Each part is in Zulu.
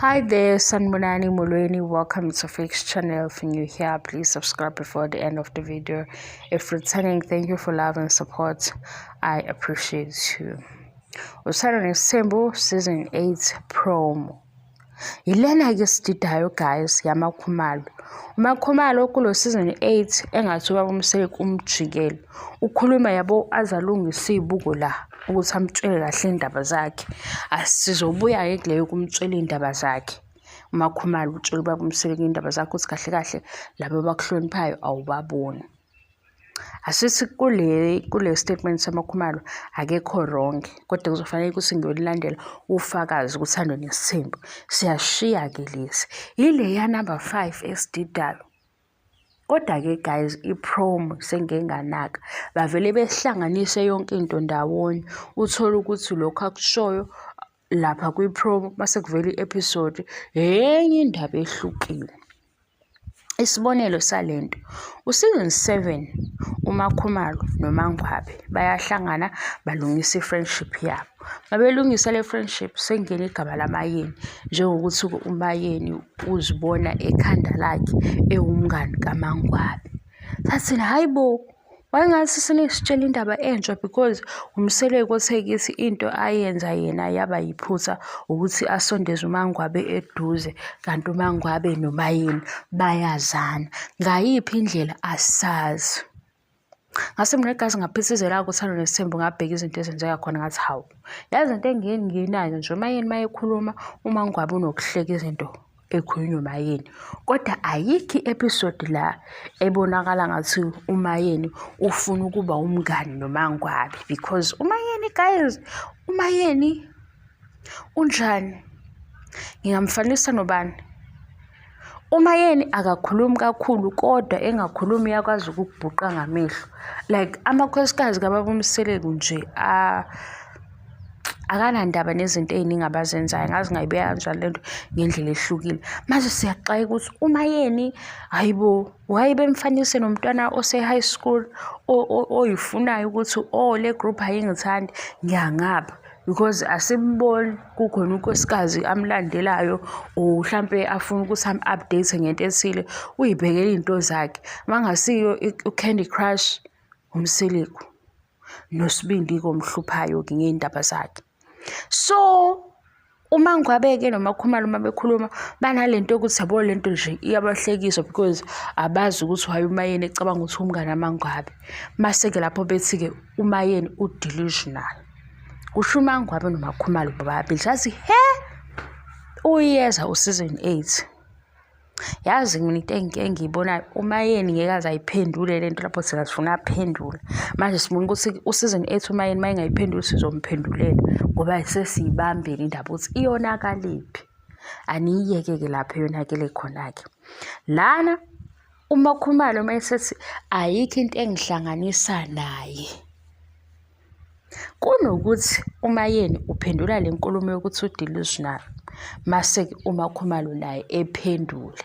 Hi there, Sanbonani Molweni. Welcome to Fix Channel. If you're new here, please subscribe before the end of the video. If returning, thank you for love and support. I appreciate you. Uthando Nesithembu Season 8 promo. Yilena-ke esididayo guys yamaKhumalo. UMakhumalo kulo season 8 engathi ubaba uMseleku umjikele. Ukhuluma yabo aze alungise iy'buko la ukuthi amtshele kahle iy'ndaba zakhe. Asizobuya-ke kuleyo kumtshela iy'ndaba zakhe. UMakhumalo utshela ubaba uMseleku iy'ndaba zakhe ukuthi kahle kahle laba abakuhloniphayo awubaboni. Asithi kule statement samaKhumalo akekho wrong kodwa kuzofanele ukuthi ngiyolulandela ufakazi kuThando Nesithembu. Siyashiya-ke lesi. Yileya number 5 esididayo. Kodwa-ke guys i-promo sengike nganaka bavele behlanganise yonke into ndawonye uthole ukuthi lokhu akushoyo lapha kwi-promo mase kuvela i-episode enye indaba ehlukile. Isibonelo sale nto, u-season 7 uMakhumalo noMaNgwabe bayahlangana balungisa i-friendship yabo. Mabelungisa le friendship sekungena igama laMayeni njengokuthi uMayeni uzibona ekhanda lakhe ewumngani kaMaNgwabe. Sathi thina hhayi bo, wayengathi senisitshela indaba entsha because uMseleku othe kithi into ayenza yena yaba yiphutha ukuthi asondeze uMaNgwabe eduze kanti uMaNgwabe noMayeni bayazana. Ngayiphi indlela asazi. Ngase mina igazi ngaphithizela-ke uThando Nesithembu ngabheka izinto ezenzeka khona ngathi hawu, yazi into enginayo nje uMayeni uma ekhuluma uMaNgwabe unokuhleka izinto ekhulunywa uMayeni. Kodwa ayikho i-episode la ebonakala ngathi uMayeni ufuna ukuba umngani noMaNgwabe because uMayeni guys, uMayeni unjani? Ngingamfanisa nobani? UMayeni akakhulumi kakhulu kodwa engakhulumi uyakwazi ukukubhuqa ngamehlo. Like amakhosikazi kababa uMseleku nje akanandaba nezinto ey'ningi abazenzayo. Ngaze ngayibeka kanjani le nto ngendlela ehlukile. Manje siyaxakeka ukuthi uMayeni, hhayi bo, why bemfanise nomntwana ose-high school oy'funayo ukuthi oh le group ayingithandi, ngiyangaba. Because asimboni kukhona unkosikazi amlandelayo or hlampe afuna ukuthi amu-update ngento ethile, uy'bhekela iy'nto zakhe. Uma kungasiyo u-Candy Crush, uMseleku noSibindi-ke omhluphayo-ke ngey'ndaba zakhe. So, uMaNgwabe-ke noMaKhumalo uma bekhuluma banale nto yokuthi yabo le nto nje iyabahlekisa because abazi ukuthi why uMayeni ecabanga ukuthi umngani kaMaNgwabe. Mase-ke lapho bethi-ke uMayeni u-delusional. Kusho uMaNgwabe noMaKhumalo bobabili sathi he uyeza u-season 8. Yazi mina into engiyibonayo uMayeni ngeke aze ayiphendule le nto lapho thina sifuna aphendule. Manje sibona ukuthi u-season 8 uMayeni uma engayiphenduli sizomphendulela ngoba sesiyibambile indaba ukuthi iyonakaliphi. Aniyiyeke-ke lapho eyonakele khona-ke. Lana uMaKhumalo uma esethi ayikho into engihlanganisa naye. Kunokuthi uMayeni uphendula le nkulumo yokuthi u-delusional, mase-ke uMaKhumalo naye ephendule.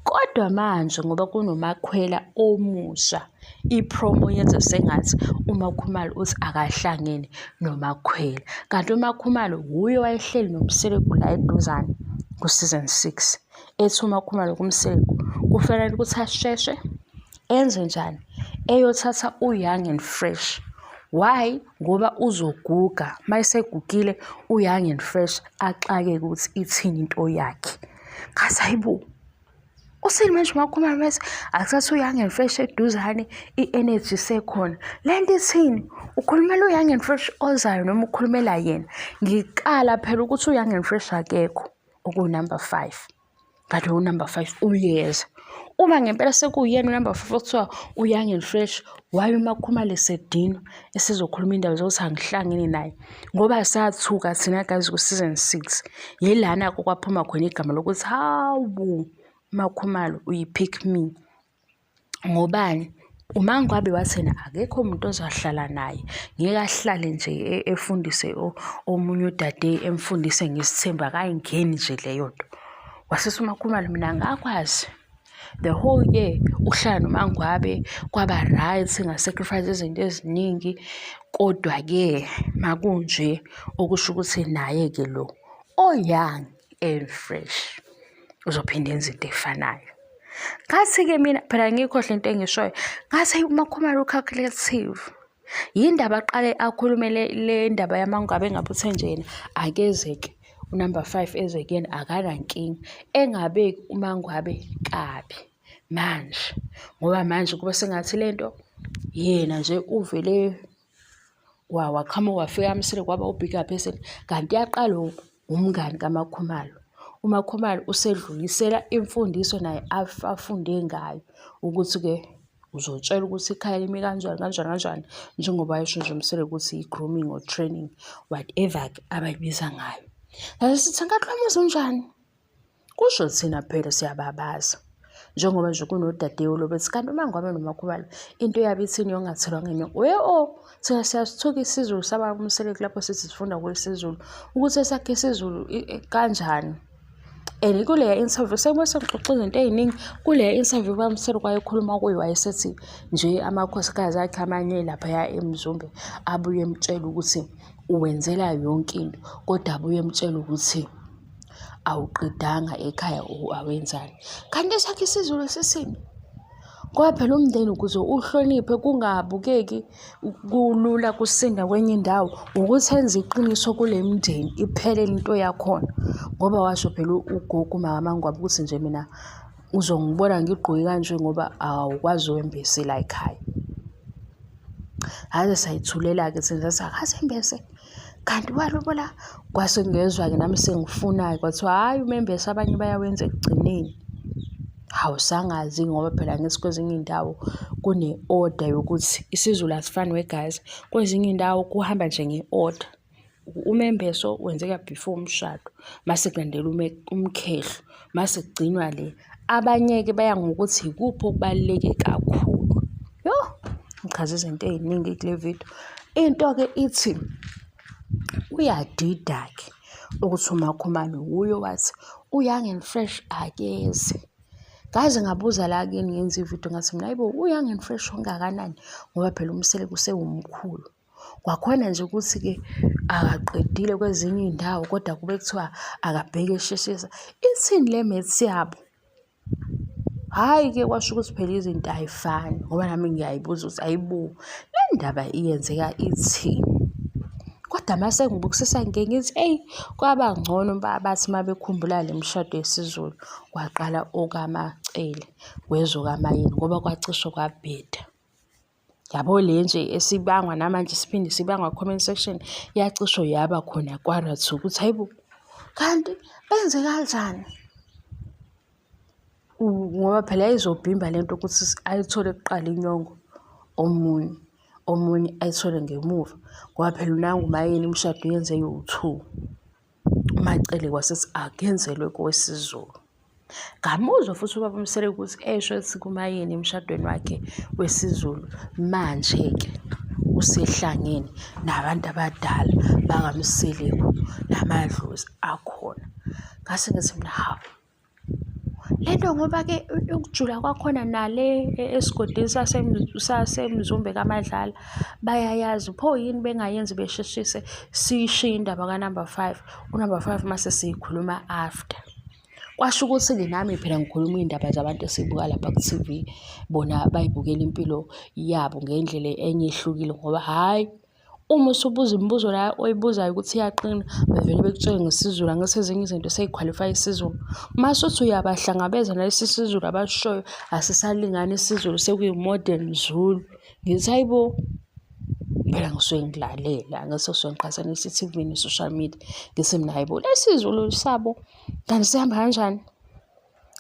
Kodwa manje ngoba kunoMakhwela omusha, i-promo yenza sengathi uMaKhumalo uthi akahlangene noMakhwela. Kanti uMaKhumalo wuye owayehleli noMseleku la eduzane ku-season 6. Ethi uMaKhumalo kuMseleku kufanele ukuthi asheshe enze njani? Eyothatha u-young and fresh. Why? Ngoba uzoguga. Uma esegugile u-young and fresh axakeke ukuthi ithini into yakhe. Ngathi hayi bo, usini manje uMakhumalo mese akuthathe u-young and fresh eduzane i-energy isekhona. Le nto ithini? Ukhulumela u-young and fresh ozayo noma ukhulumela yena? Ngikala phela ukuthi u-young and fresh akekho okunumber 5. Kanti unumber 5 uyeza. Uma ngempela sekuyena unumber 5 okuthiwa u-young and fresh, why uMakhumalo esedinwa esezokhuluma indaba zokuthi angihlangene naye? Ngoba sathuka thina guys ku-season 6. Yilana-ke okwaphuma khona igama lokuthi hawu MaKhumalo uyi-pick me. Ngobani? UMaNgwabe wathi yena akekho umuntu ozohlala naye, ngeke ahlale nje efundise omunye udade emfundise ngesithembu akayingeni nje leyo nto. Wasethi uMaKhumalo mina ngakwazi the whole year ukuhlala noMaNgwabe kwaba right nga-sacrifice izinto eziningi, kodwa-ke makunje okusho ukuthi naye-ke lo o-young. and fresh. Uzophinde enze into efanayo. Ngathi-ke mina phela ngiyikhohle into engishoyo, ngathi uMakhumalo u-calculative. Yindaba aqale akhulume le ndaba yaMaNgwabe engabe uthe nje yena akezeke unumber 5 eze kuyena akanankinga engabeki uMaNgwabe kabi manje ngoba manje kuba sengathi lento yena nje uvele waqhamuka wafika amsile kwaba u-bigger person kanti yaqala umngani kaMakhumalo. UMakhumalo usedlulisela imfundiso naye afunde ngayo ukuthi-ke uzotshela ukuthi ikhaya limi kanjani kanjani kanjani njengoba esho nje uMseleku ukuthi i-grooming or training whatever-ke abayibiza ngayo. Ngase sithi ngathi lo muzi unjani? Kusho thina phela siyababaza. Njengoba nje kunodadewu lo bethi kanti uma ngabe noMakhumalo into yabo ithini yokungathelwa ngenyongo. We o thina siyasithuka isiZulu saba kuMseleku lapho sithi sifunda kwesiZulu ukuthi esakhe isiZulu kanjani. And kuleya interview sekube sengixoxa izinto ey'ningi kuleya interview kaMseleku wayekhuluma kuyo wayesethi nje amakhosikazi akhe amanye laphaya eMzumbe abuye emtshela ukuthi uwenzela yonke into kodwa abuye emtshela ukuthi awuqedanga ekhaya or awenzani. Kanti esakhe isiZulu sisini? Ngoba phela umndeni ukuze uhloniphe kungabukeki kulula kusinda kwenye indawo ukuthi enze iqiniso kule mndeni iphelele into yakhona. Ngoba washo phela ugogo uMakaMangwabe ukuthi nje mina uzongibona ngigqoke kanje ngoba awukwazi wembese la ekhaya. Hhayi sayithulela-ke thina sathi akasembese. Kanti walobola kwase ngezwa-ke nami sengifuna-ke kwathiwa hhayi umembeso abanye bayawenza ekugcineni. Hawu sangazi ngoba phela angithi kwezinye iy'ndawo kune-order yokuthi isiZulu asifani we guys. Kwezinye iy'ndawo kuhamba nje nge-order. Umembeso wenzeka before umshado, mase kulandela umkhehlo, mase kugcinwa le. Abanye-ke baya ngokuthi ikuphi okubaluleke kakhulu. Yoh, ngichaze izinto ey'ningi kule video. Into-ke ithi kuyadida-ke ukuthi uMakhumalo wuye owathi u-Young and Fresh akeze. Ngaze ngabuza la kini ngenza ividiyo ngathi mina hhayi bo u-Young and Fresh ungakanani ngoba phela uMseleku usewumkhulu. Kwakhona nje ukuthi-ke akaqedile kwezinye iy'ndawo kodwa kube kuthiwa akabheke esheshisa. Ithini le maths yabo? Hhayi-ke kwasho ukuthi phela izinto ay'fani ngoba nami ngiyayibuza ukuthi hhayi bo, le ndaba iyenzeka ithini? Kodwa uma sengibukisisa ngike ngithi eyi kwaba ngcono bathi uma bekhumbula le mishado yesiZulu kwaqala okaMaCele kwezokaMaYeni ngoba kwacishe kwabheda. Yabo le nje esibangwa namanje siphinde sibangwa comment section yacisho yaba khona kwara two ukuthi hayibo kanti benze kanjani? Ngoba phela yayizobhimba le nto ukuthi ayithole kuqala inyongo omunye, omunye ayithole ngemuva ngoba phela unangu uMaYeni imishado uyenze yowu-two. UMaCele wasethi akenzelwe kowesiZulu. Ngamuzwa futhi ubaba uMseleku ukuthi esho ethi kuMaYeni emshadweni wakhe wesiZulu, manje-ke usehlangene nabantu abadala bakaMseleku namadlozi akhona. Ngase ngithi mina hawu, Le nto ngoba-ke ukujula kwakhona nale esigodini saseMzumbe kaMadlala bayayazi. Pho yini bengayenzi besheshise siyishiye indaba ka-number five, u-number five mase siyikhuluma after. Kwasho ukuthi-ke nami phela ngikhuluma iy'ndaba zabantu esiyibuka lapha ku-T_V, bona bayibukela impilo yabo ngendlela enye ehlukile ngoba hhayi Uma usubuza imibuzo la oyibuzayo ukuthi iyaqina, bevele bekutshele ngesiZulu, angithi ezinye izinto sey'khwalifaya isiZulu. Uma usuthi uyabahlangabeza nalesi siZulu abasishoyo, asisalingani isiZulu sekuyi-modern Zulu. Ngithi hhayi bo, phela ngisuke ngilalela, angithi ngisuke ngiqhathanisa i-T_V ne-social media. Ngithi mina hhayi bo, lesi Zulu sabo kanti sihamba kanjani?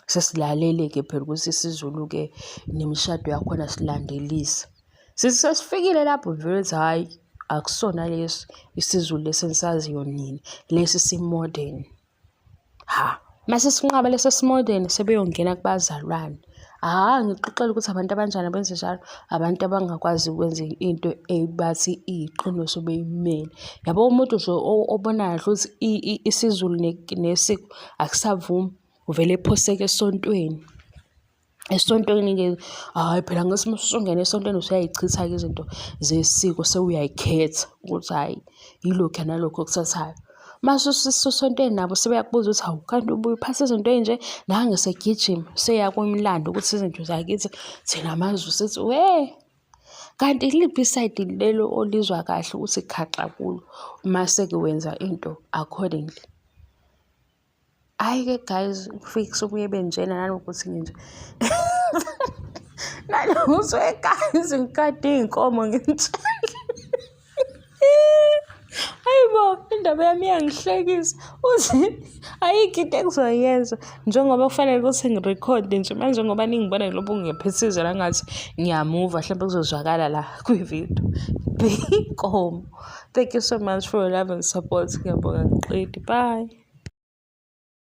Sesilalele-ke phela ukuthi isiZulu-ke nemishado yakhona silandelise. Sithi sesifikile lapho vele ukuthi hhayi akusona lesi isiZulu lesi enisaziyo nina, lesi si-modern. Ha, mase sinqaba lesi esi-modern sebeyongena kubazalwane. Hha, ngikuxoxele ukuthi abantu abanjani abenze njalo, abantu abangakwazi ukwenza into ebathi iyiqiniso beyimele. Yabo umuntu nje obonayo kahle ukuthi isiZulu nesiko akusavumi, uvele ephoseke esontweni. Esontweni-ke hhayi phela angithi uma usungena esontweni usuyayichitha-ke izinto zesiko sewuyayikhetha ukuthi hhayi yilokhu nalokhu okuthathayo. Mase ususontweni nabo sebeyakubuza ukuthi hawu kanti ubuye uphasa izinto ey'nje, nange segijima seya kwimilando ukuthi izinto zakithi thina maZulu sithi we. Kanti iliphi isayidi lelo olizwa kahle ukuthi khaxa kulo mase-ke wenza into accordingly. Hhayi-ke guys, uFix ubuye benjena nanokuthi nginje. Nanokuthi we guys ngikade iy'nkomo ngimtshele. Hayi bo, indaba yami iyangihlekisa. Uthi ayikho into engizoyenza njengoba kufanele ukuthi ngirekhode nje manje ngoba ningibona ngilokhu ngiphithizela ngathi ngiyamuva hlampe kuzozwakala la kwividiyo. Inkomo. Thank you so much for your love and support. Ngiyabonga ngiqedi. Bye.